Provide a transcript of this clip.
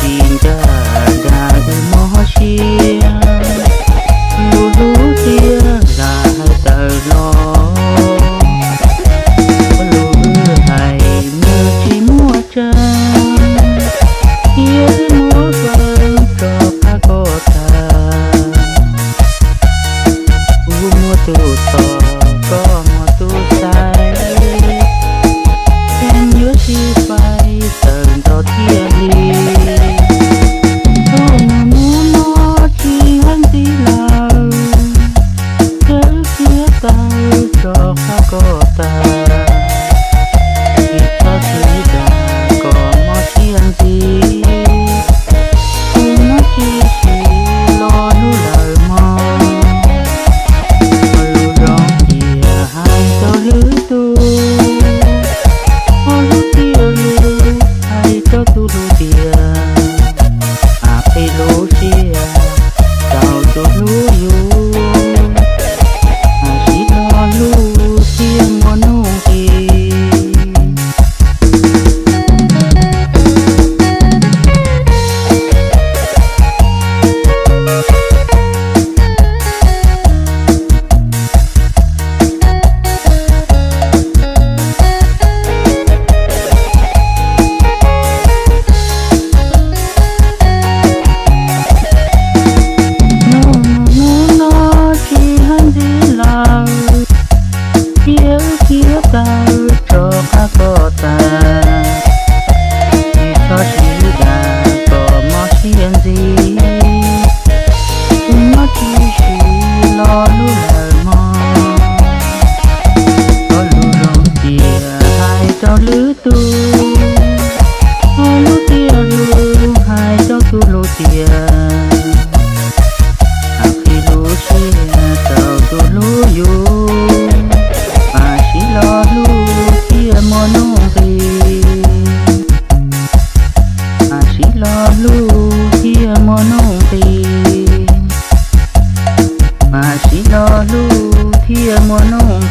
Tsis ncaj nraim wb mob siab, lub hlub tiag lam hais tawm los. Ua lus wb hais nws tsis muaj tseeb, thiab wb muab fawb rov qab koj tag. Kuv muaj tus thov, koj muaj tus xaiv, yeej yuav sib faib tawm nto thiaj li. Txoj mus hnub no tsis hais ntxiv lawm, thiab wb khiav tawm rov qab koj tag. Tsis txhob sib dag kom mob siab ntxiv, kuv muab tsis siv lo hlub lawm mog. Ua lus zoo cia hais rau lwm tus, ua lub tiaj lus hais rau tus hlub tiag. Mam qhib lub siab rau tus hlub yus, mam sib lo hlub thiaj muaj nuj nqis. Hnub no tsis hais ntxiv lawm, thiab wb khiav tawm rov qab koj tag. Tsis txhob sib dag kom mob siab ntxiv, kuv muab tsis siv lo hlub lawm mog. Ua lus zoo cia hais rau lwm tus, ua lub tiaj lus hais rau tus hlub tiag. Mam qhib lub siab rau tus hlub yus, mam sib lo hlub thiaj muaj nuj nqis. Mam sib lo hlub thiaj muaj nuj nqis, mam sib lo hlub thiaj muaj nuj